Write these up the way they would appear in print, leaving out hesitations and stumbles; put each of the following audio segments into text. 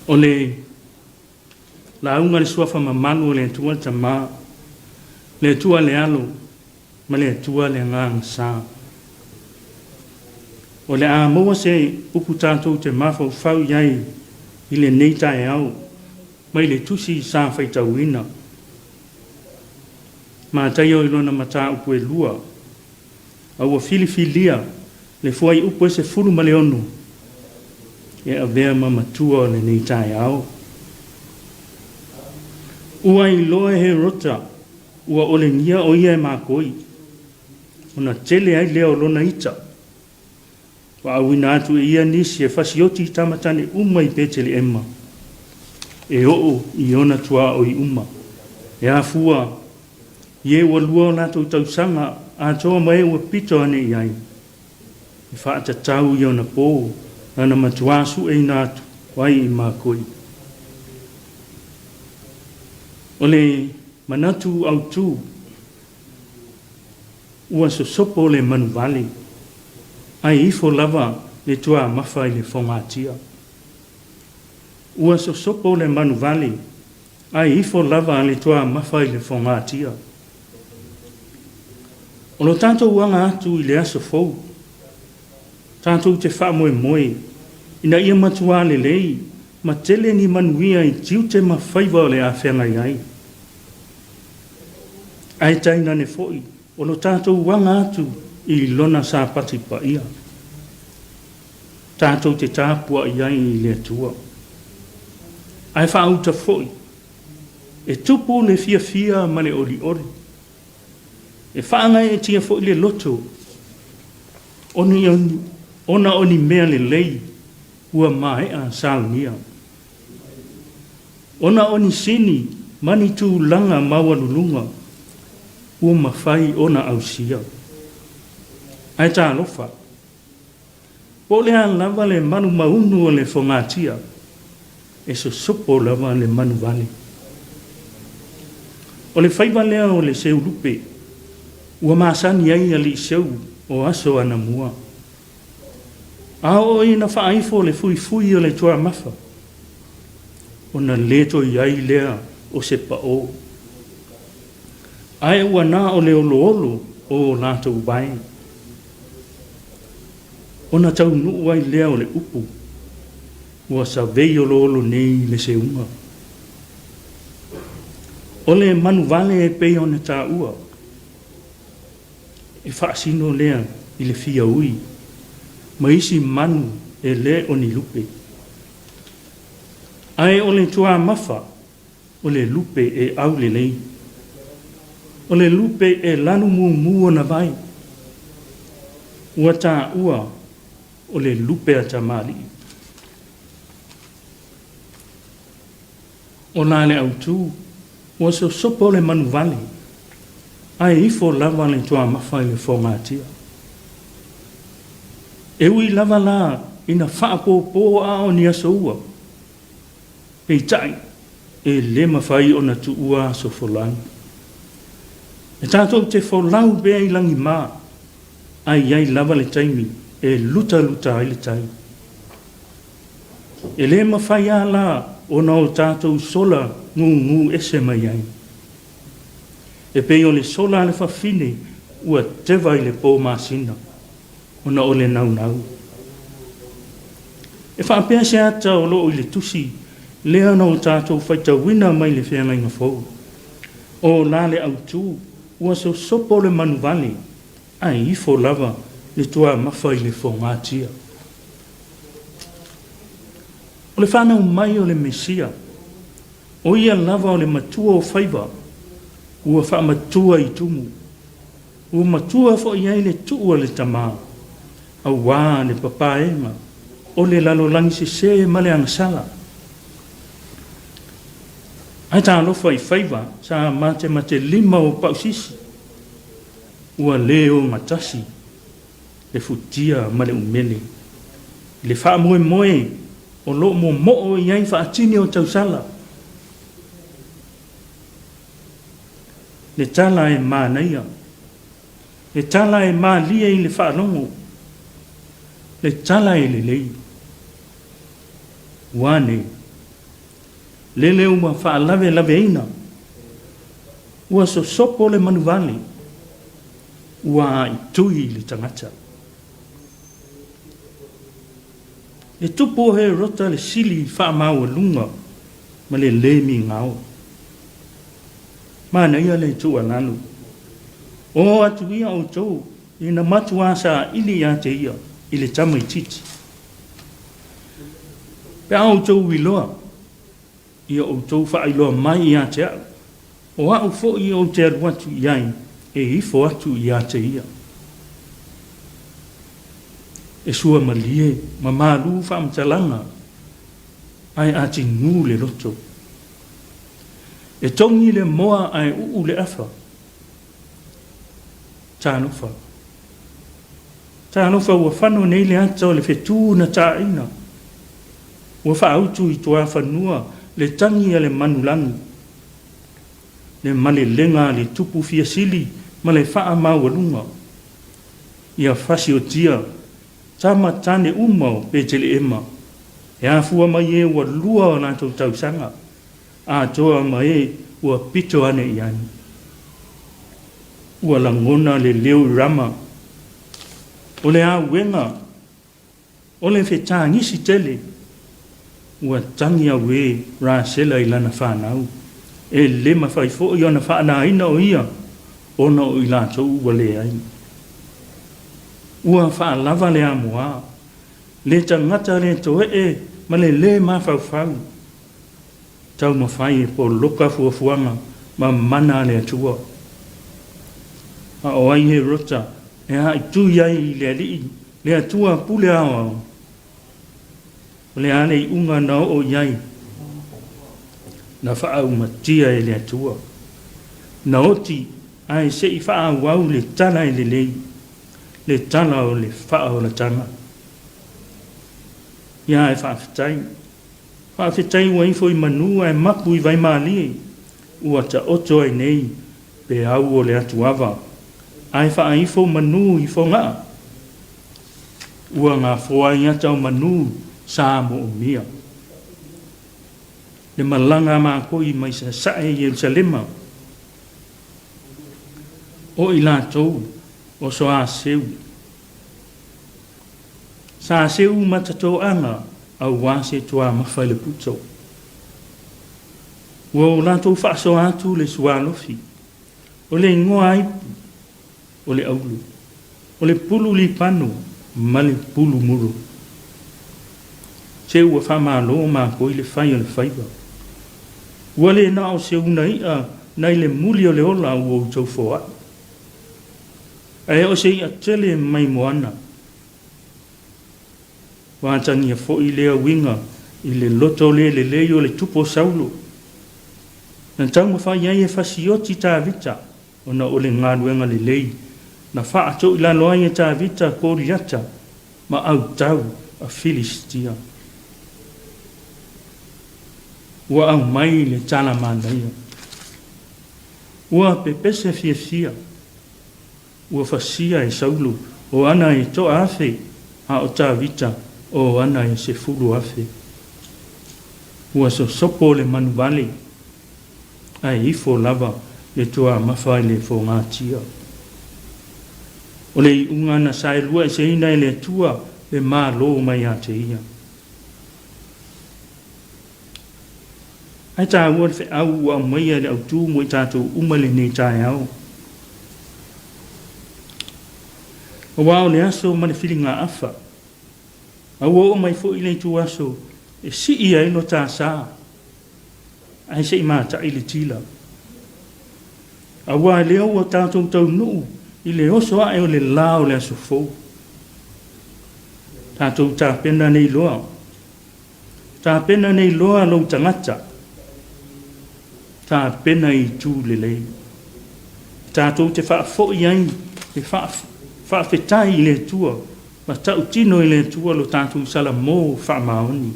O le lauga i le Suafa mamalu o le Atua le Tama, le Atua le Alo, ma le Atua le Agaga Sa. O le a maua se upu tatou te mafaufau i ai i lenei taeao mai le tusi sa faitauina. Mataio i lona mataupu e 2, a ua filifilia le fuaiupu e 16 e avea ma matua o lenei taeao. Ua iloa e Herota ua olegia o ia e makoi, ona tele ai lea o lona ita. Ua auina atu e ia nisi e fasioti i tamatane uma i Peteleema, e oo i ona tuaoi uma. E afua i e ua 2 o latou tausaga atoa ma e ua pito ane i ai, e faatatau i ona po lana matuā sueina atu ai i makoi. O le manatu autu, ua sosopo le manuvale, ae ifo lava le tuamafa i le fogatia. Ua sosopo le manuvale, ae ifo lava le tuamafa i le fogatia. O lo tatou aga atu i le aso fou, tatou te faamoemoe ina ia matuā lelei ma tele ni manuia i tiute ma faiva o le a feagai ai. Ae tainane foi o lo tatou aga atu i lona sapati paia, tatou te tapuai ai i le Atua. Ae faauta foi, e tupu le fiafia ma le olioli, e faagaeetia foi le loto, ona o ni mea lelei ua maea saunia, ona o ni sini ma ni tulaga maualuluga ua mafai ona ausia. Ae talofa, po o le a lava le malumaunu o le fogatia, e sosopo lava le manuvale. O le faiva lea o le seulupe, ua masani ai alii seu o aso anamua. A oo ina faaifo le fuifui o le tuamafa, ona le toe i ai lea o se pao, ae ua na o le oloolo o latou vae. Ona taunuu ai lea o le upu, ua savei oloolo nei le seuga. O le manuvale e pei ona taua, e faasino lea i le fiaui ma isi manu e le o ni lupe. Ae o le tuamafa, o le lupe e aulelei, o le lupe e lanu mumu ona vae. Ua taua o le lupe a tamalii. O la le autu, ua sosopo le manuvale, ae ifo lava le tuamafa i le fogatia. E ui lava la ina faapopo a o ni aso ua, peitai e le mafai ona tuua aso folau. E tatou te folau pea i lagima, ae i ai lava le taimi e lutaluta ai le tai. E le mafai lava la ona o tatou sola gugu ese mai ai. E pei o le sola a le fafine ua teva i le po masina, ona o le naunau. E faapea se ata o loo i le tusi lea na o tatou faitauina mai le feagaiga fou. O la le autu, ua sosopo le manuvale, ae ifo lava le tuamafa i le fogatia. O le fanau mai o le Mesia, o ia lava o le matua o faiva, ua faamatua i tumu, ua matua foi ai le tuu a le tama, auā le papaega o le lalolagi sesē ma le agasala. Ae talofa i faiva sa matematelima o pausisi, ua le ogatasi le futia ma le umele, i le faamoemoe o loo momoo i ai faatini o tausala. Le tala e manaia, le tala e malie i le faalogo, le tala e lelei. Ua ne Lele ua faalavelaveina, ua sosopo le manuvale, ua aaitui le tagata. Le tupu o Herota le sili faamaualuga ma le lē migao. Manaia le tuualalo. O atu ia outou ina matuā saili ia te ia i le tamaitiiti. Pe a outou iloa, ia outou faailoa mai ia te au, o au foi ou te alu atu i ai e ifo atu ia te ia. E suamalie ma malū faamatalaga, ae atigū le loto. E togi le moa ae uu le afa. Talofa! Talofa ua fano nei le ata o le fetū na taina, ua faautu i tuafanua le tagi a le manulagi, le malelega a le tupu fiasili ma le faamaualuga. Ia fasiotia tama tane uma o Peteleema, e afua mai e ua lua o latou tausaga, atoa ma e ua pito ane i ai. Ua lagona le leo i Rama, o le auega, o le fetagisi tele, ua tagi auē Rasela i lana fanau, e le mafai foi ona faanaina o ia ona o i latou ua leai. Ua faalava le amoa, le tagata le toe'e ma le lē mafaufau, taumafai e poloka fuafuaga ma mana a le Atua. A o ai Herota e aaitui ai i le Alii, le Atua pule aoao? O le a le iuga na oo i ai? Na faaumatia e le Atua. Na oti ae se i faaauau le tala e lelei, le tala o le faaolataga. Ia ae faafetai. Faafetai ua ifo i manu ae mapu i vaimalie, ua taoto ai nei peau o le atuava, ae faaifo manu i Fogaa. Ua gafoa ai ata o manu sa moomia. Le malaga a makoi mai Sasae i Ierusalema, o i latou o Soaseu. Sa seu matatoaga aua se tuamafa i le puto. Ua o latou faasoa atu le sualofi, o le igoa aipu, o le aulu, o le pulu lipano ma le pulu muru. Se ua faamalo makoi le fai o le faiva. Ua le na o se unai'a nai le muli o le ola ua outou foai, ae o se i'a tele mai moana. Ua atagia foi lea uiga i le loto le lelei o le tupu o Saulo, na taumafai ai e fasioti Tavita ona o le galuega lelei na faatoilalo ai e Tavita Koliata ma autau a Filisitia. Ua aumai le tala manaia. Ua pepese fiafia. Ua fasia e Saulo o ana e toaafe, a o Tavita o ana e 10,000. Ua sosopo le manuvale, ae ifo lava le tuamafa i le fogatia. O le iuga na saelua eseina e le Atua le Malo mai ia te ia. Ae taua le feau ua aumaia e le Autu mo i tatou uma i lenei taeao. Aua o le aso ma le filigaafa, a ua oo mai foi le ituaso e sii ai lo ta sa, ae se i matai le tila. Aua lea ua tatou taunuu i le oso ae o le la o le aso fou. Tatou tapena nei loa. Tapena nei loa lou tagata. Tapena i itu lelei. Tatou te faafoi ai le faafetai i le Atua ma tautino i le Atua lo tatou salamo faamaoni.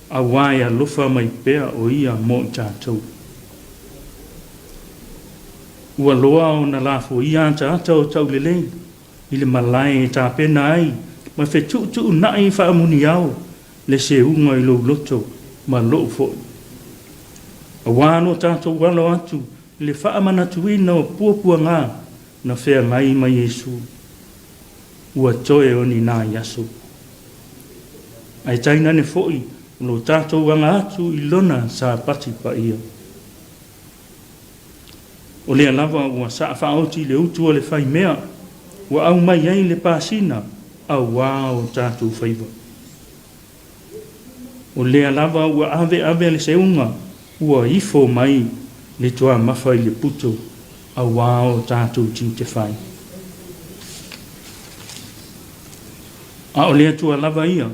Aua e alofa mai pea o ia mo i tatou. Ua loa ona lafoia ataata o taulelei i le malae e tapena ai ma fetuutuunai faamuniao. le seuga i lou loto ma lo'u fo'i, auā lo tatou alo atu i le faamanatuina o puapuagā na feagai ma Iesu. Ua toe o ni nai aso. Ae tainane fo'i o lo tatou aga atu i Lona Sapati paia. O lea lava ua saa faaoti le utu a le faimea ua aumai ai le pasina auā o tatou faiva. O lea lava ua aveave le seuga ua ifo mai le tuamafa i le puto auā o tatou tiute fai. A o le Atua lava ia,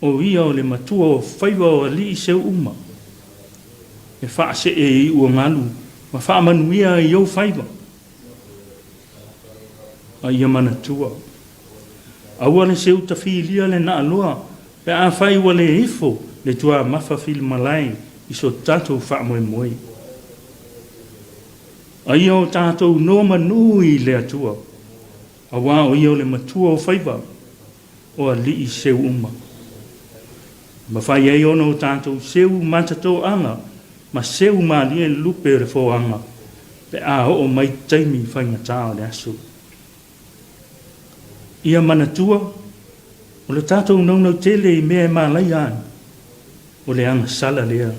o Ia o le matua o faiva o alii seu uma, e faasee i iuogalu ma faamanuia ai i ou faiva. A ia manatua, aua le seu tafilia le naaloa pe afai ua le ifo le tuamafa filimalae i so tatou faamoemoe. A ia o tatou nonomanū i le Atua, auā o Ia o le matua o faiva o alii seu uma. E mafai ai ona o tatou seu matatoaga ma seu malie lupe o le foaga pe a oo mai taimi faigata o le aso. Ia manatua, o le tatou naunautele i mea e malaia ai, o le agasala lea.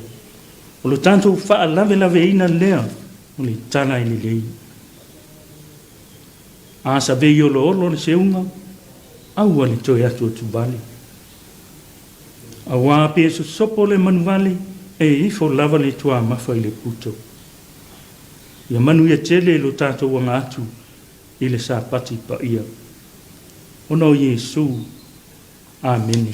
O lo tatou faalavelaveina lea o le tala e lelei. A savei oloholo le seuga, aua le toe atuatuvale. Auā pe sosopo le manuvale, e ifo lava le tuamafa i le puto. Ia manuia tele lo tatou aga atu i le Sapati paia. Ona o Iesu. Amene.